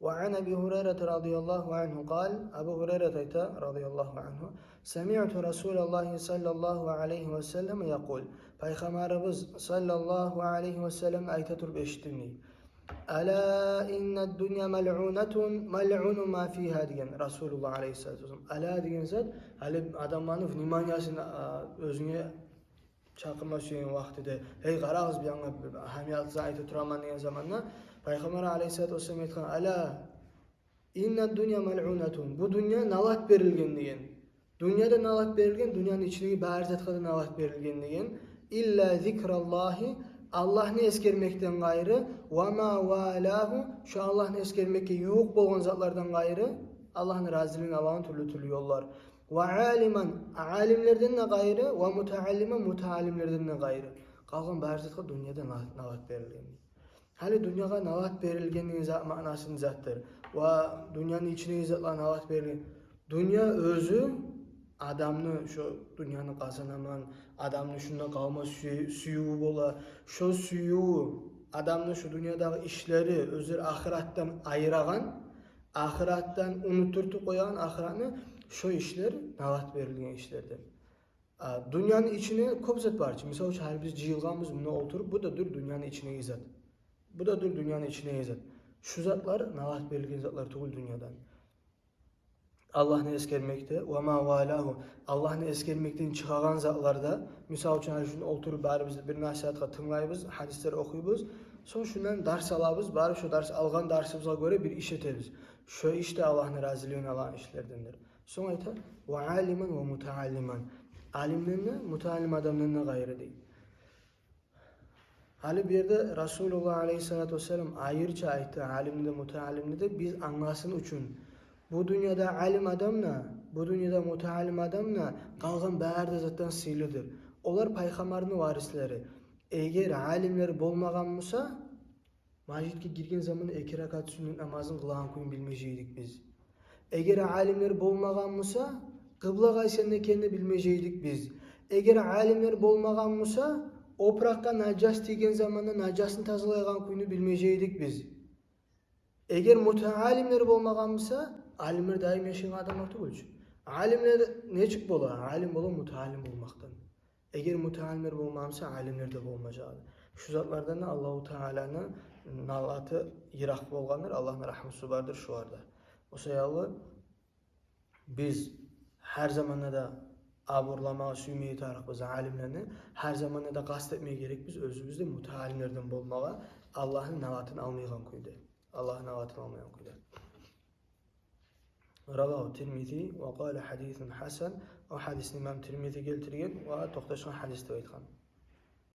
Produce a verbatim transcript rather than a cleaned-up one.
وعن أبي هريرة رضي الله عنه قال, Абу Гьурайрат айта, радияллагьу ангьу: سمعت رسول الله صلى الله عليه وسلم يقول, Пайхаммарыбыз саллаллагьу алайгьи ва саллам айта туруп эшитдим дей. ألا إن الدنيا ملعونة ملعون ما فيها деген Расулуллагь алайгьиссалату вассалам. Ала деген зат, гьали адамланы вниманиясын, а, оьзюнге чакъырма сюеген вакътиде, гьей, къарагъыз, бир янгы бир агьамиятлы зат айта тураман деген заманда, Пайхаммар алайгьиссалату вассалам айтгъан: ألا إن الدنيا ملعونة, бу дюнья налат берилген деген. Дюнья да налат берилген, дюньяны ичиндеги бары затгъа да налат берилген деген. إلا ذكر الله, Аллагьны эсгермекден къайры, وما والاه, шо Аллагьны эсгермекге ювукъ болгъан затлардан къайры, Аллагьны разилигин алагъан тюрлю-тюрлю ёллар. وعالما, алимлерден де къайры, ومتعلما, мутаалимлерден де къайры. Къалгъан бары затгъа дюньяда на-, налат берилген. Гьали дюньягъа налат берилген деген зат маънасы не затдыр? Ва дюньяны ичиндеги затлагъа налат берилген. Дюнья оьзю адамны, шо дюньяны къазанаман, адамны шунда къалма сюе-, сюювю бола. Шо сюювю, адамны шо дюньядагъы ишлери оьзлер ахыратдан айырагъан, ахыратдан унутдуртуп къоягъан ахыратны, шо ишлер налат берилген ишлерден. А, дюньяны ичинде кёп зат бар чы. Мисал учун, гьали биз жыйылгъанбыз мунда олтуруп, бу да дюр дюньяны ичиндеги зат. Бу да дюр дюньяны ичиндеги зат. Шу затлар налат берилген затлар тюгюл дюньядан. Аллагьны эсгермекде, وما والاه, Аллагьны эсгермекден чыгъагъан затларда, мисал учун, гьали шунда олтуруп барыбыз да бир насигьатгъа тынглайбыз, гьадислер охуйбуз, сонг шундан дарс алабыз, барып шо дарс, алгъан дарсыбызгъа гёре бир иш этебиз. Шо иш де Аллагьны разилигин алагъан ишлердендир. Сонг айта: وعالما ومتعلما. Алимден де, мутаалим адамдан да къайры дей. Гьали бу ерде Расулуллагь алайгьиссалату вассалам айрыча айтды алимни де, мутаалимни де, биз англасын учун. Бу дюньяда алим адам да, бу дюньяда мутаалим адам да къалгъан бары да затдан сыйлыдыр. Олар пайхаммарны варислери. Эгер алимлер болмагъан буса, межитге гирген заманда эки ракаат сюннет намазын къылагъан кюйню билмежек эдик биз. Эгер алимлер болмагъан буса, къыбла къайсы янда экенни билмежек эдик биз. Эгер алимлер болмагъан буса, опуракъгъа нажас тийген заманда нажасны тазалайгъан кюйню билмежек эдик биз. Эгер мутаалимлер болмагъан буса, алимлер даим яшайгъан адамлар тюгюл чю. Алимлер нечик бола? Алим бола мутаалим болмакъдан. Эгер мутаалимлер болмагъан буса, алимлер де болмажакъ эди. Шу затлардан да Аллагьу Тааланы налаты йыракъ болгъандыр, Аллагьны рагьмусу бардыр шуларда. О саялы биз гьар заманда да абурламагъа сюймей тарыкъбыз алимлени, гьар заманда да къаст этмеге герекбиз оьзюбюз де мутаалимлерден болмагъа, Аллагьны налатын алмайгъан кюйде. Аллагьны налатын алмайгъан кюйде. رواه الترمذي وقال حديث حسن. О гьадисни имам Тирмизи гелтирген ва токъташгъан гьадис деп айтгъан.